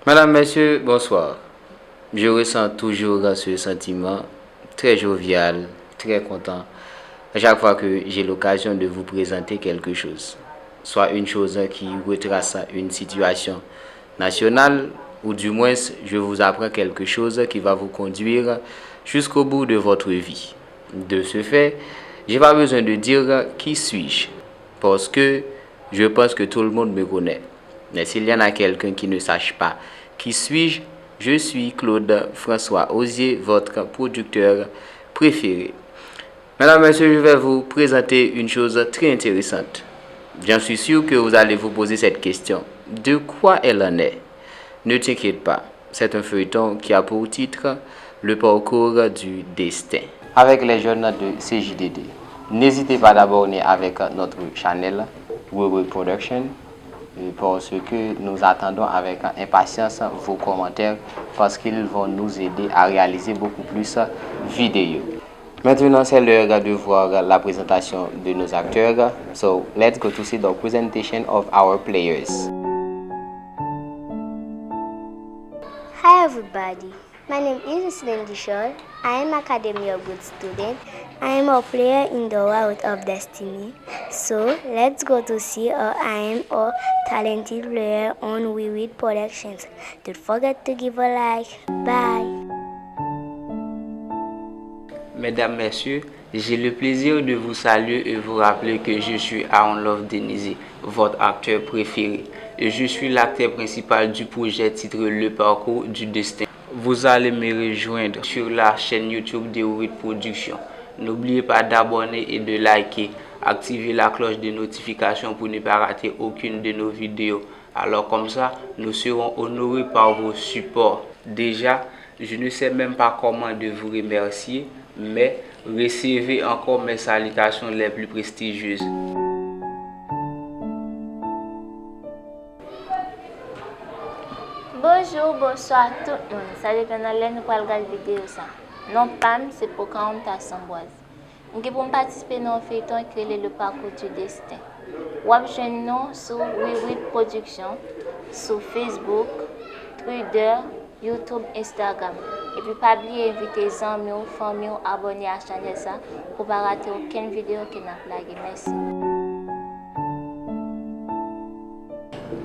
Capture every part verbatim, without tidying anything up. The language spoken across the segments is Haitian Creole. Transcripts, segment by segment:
Madame, Messieurs, bonsoir. Je ressens toujours ce sentiment très jovial, très content, à chaque fois que j'ai l'occasion de vous présenter quelque chose, soit une chose qui retrace une situation nationale, ou du moins, je vous apprends quelque chose qui va vous conduire jusqu'au bout de votre vie. De ce fait, j'ai pas besoin de dire qui suis-je, parce que je pense que tout le monde me connaît. Mais s'il y en a quelqu'un qui ne sache pas qui suis-je, je suis Claude François Osier, votre producteur préféré. Mesdames, Messieurs, je vais vous présenter une chose très intéressante. J'en suis sûr que vous allez vous poser cette question. De quoi elle en est? Ne t'inquiète pas, c'est un feuilleton qui a pour titre Le parcours du destin. Avec les jeunes de C J D D. N'hésitez pas d'abonner avec notre channel Wewe Production, euh, parce que nous attendons avec impatience vos commentaires, parce qu'ils vont nous aider à réaliser beaucoup plus vidéos. Maintenant, c'est l'heure de voir la présentation de nos acteurs. So, let's go to see the presentation of our players. Hi everybody, my name is Islin Dishol. I am Academy a good student. I am a player in the Route of Destiny. So let's go to see or I am a talented player on We Read Productions. Don't forget to give a like. Bye. Mesdames, Messieurs, j'ai le plaisir de vous saluer et vous rappeler que je suis Aaron Love Denizé, votre acteur préféré, et je suis l'acteur principal du projet titré Le Parcours du Destin. Vous allez me rejoindre sur la chaîne YouTube de Weed Production. N'oubliez pas d'abonner et de liker. Activez la cloche de notification pour ne pas rater aucune de nos vidéos. Alors comme ça, nous serons honorés par vos supports. Déjà, je ne sais même pas comment de vous remercier, mais recevez encore mes salutations les plus prestigieuses. Bonjou, bonswa tout moun. Sa depann nan lè nou pral gad videyo sa. Non pa m se Pocahontas Ambroise. M gen pou m patisipe nan yon feyton ki rele Le Parcours du Destin. W ap jwenn nou sou We Read Production, sou Facebook, Twitter, YouTube, Instagram. Epi pa bliye envite zanmi w, fanmi w abòne a chanèl sa pou pa rate okenn videyo ke n ap lage. Mèsi.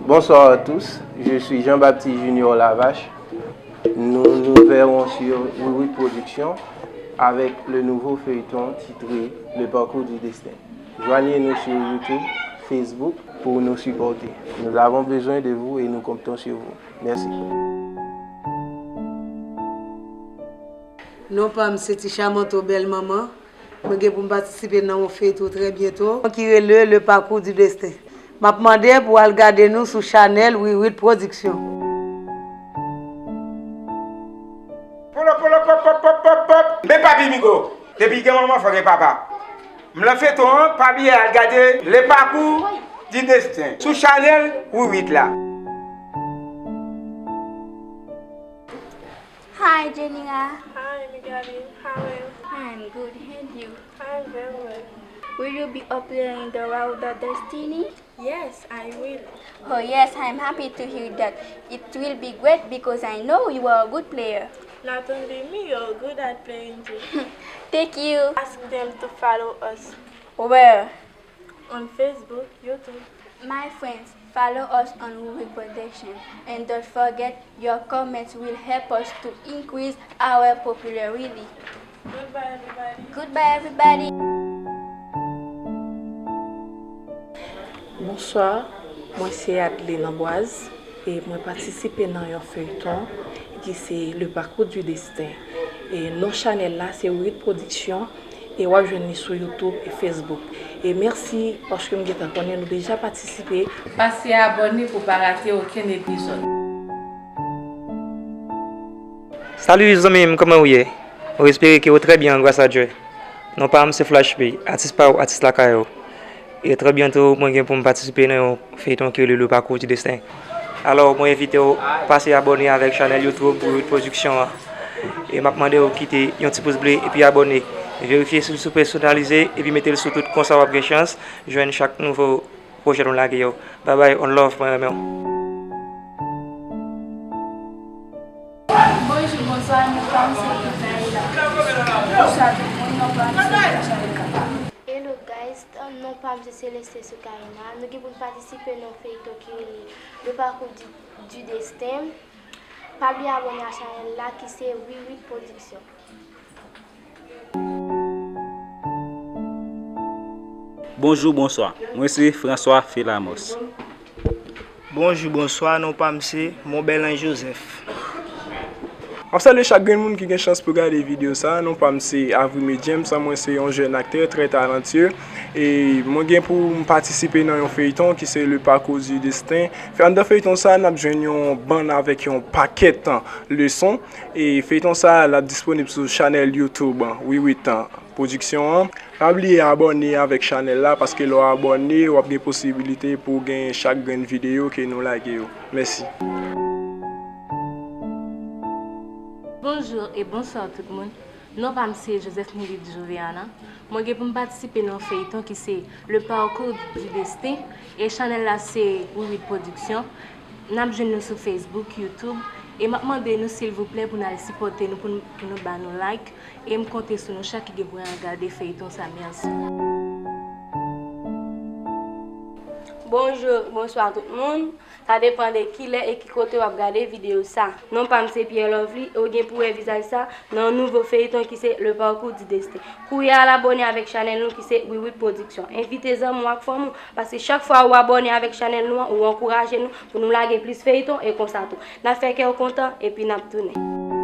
Bonsoir à tous, je suis Jean-Baptiste Junior Lavache. Nous nous verrons sur Wiwit Production avec le nouveau feuilleton titré Le Parcours du Destin. Joignez-nous sur YouTube, Facebook pour nous supporter. Nous avons besoin de vous et nous comptons sur vous. Merci. Non pa m se Ti Chamanto Bèl Manman. Mwen gen pou m patisipe nan yon feyton trè byento ki rele Le Parcours du Destin. M ap mande pou w al gade nou sou chanèl Wiwit Production. Polo polo pop pop pop pop pop. Men papi Migo. Depi gen manman fò gen papa. M lan feyton an, pa bliye al gade Le Parcours du Destin sou chanèl Wiwit la. Hi, Jenira. Hi, Migali. How are you? I'm good, and you? I'm very well. Will you be a player in the Route of Destiny? Yes, I will. Oh yes, I'm happy to hear that. It will be great because I know you are a good player. Not only me, you're good at playing too. Thank you. Ask them to follow us. Where? On Facebook, YouTube. My friends, follow us on Wiwit Production and don't forget your comments will help us to increase our popularity. Goodbye everybody. Goodbye everybody. Bonswa, mwen se Adeline Amboise e mwen patisipe nan yon feyton ki se Le Parcours du Destin. E non chanèl la se Wiwit Production e w ap jwenn li sou YouTube e Facebook. E mèsi paske m gentan konnen nou deja patisipe. Pase abòne pou pa rate okenn epizòd. Salut zanmi m, kòman ou ye? Mwen espere ke ou trè byen gras a Dye. Non pa m se Flash P, atis pa ou, atis lakay ou. E trè byento mwen gen pou m patisipe nan yon feyton ki rele Le Parcours du Destin. Alò mwen envite w pase abòne avèk chanèl YouTube Wiwit Production an. E m ap mande w kite yon ti pous ble epi abòne. Verifye si l sou pèsonalize epi mete l sou tout konsa w ap gen chans jwenn chak nouvo pwojè nou lage yo. Babay, on love, mwen renmen w. Pa m se Michaela. Bonswa tout moun, non pa m se Michaela. Hello guys, non pa m se Celeste Soukaina. Nou gen pou n patisipe nan yon feyton ki rele Le Parcours du, du Destin. Pa bliye abòne a chanèl la ki se Wiwit Production. Bonjou, bonswa. Mwen se François Felamos. Bonjou, bonswa, non pa m se Monbèlanj Joseph. M ap salye chak grenn moun ki gen chans pou gade videyo sa. Non pa m se Avrimé James, mwen se yon jèn aktè trè talantye. E mwen gen pou m patisipe nan yon feyton ki se Le Parcours du Destin. Anndan feyton sa, n ap jwenn yon bann avèk yon pakèt leson. E feyton sa, l ap disponib sou chanèl YouTube Wiwit Production an. Pa bliye abòne avèk chanèl la, paske lè w abòne, w ap gen posibilite pou w gen chak grenn videyo ke nou lage yo. Mèsi. Bonjou e bonswa tout moun. Non pa m se Joseph Nilide Joveana. Mwen gen pou m patisipe nan yon feyton ki se Le Parcours du Destin e chanèl la se Wiwit Production. N ap jwenn nou sou Facebook, YouTube e m ap mande nou silvouplè pou n al sipòte nou, pou nou, pou nou ba nou like e m konte sou nou chak ki gen pou al gade feyton sa. Mèsi. Bonjou, bonswa tout moun. Sa depann de kilè e ki kote w ap gade videyo sa. Non pa m se Pierre Lovely e w gen pou wè vizaj sa nan yon nouvo feyton ki se Le Parcours du Destin. Kouri al abòne avèk chanèl nou ki se Wiwit Production. Envite zanmi w ak fanmi w, paske chak fwa ou abòne avèk chanèl nou an, ou ankouraje nou pou nou lage plis feyton e konsa tou. N ap fè kè w kontan epi n ap tounen.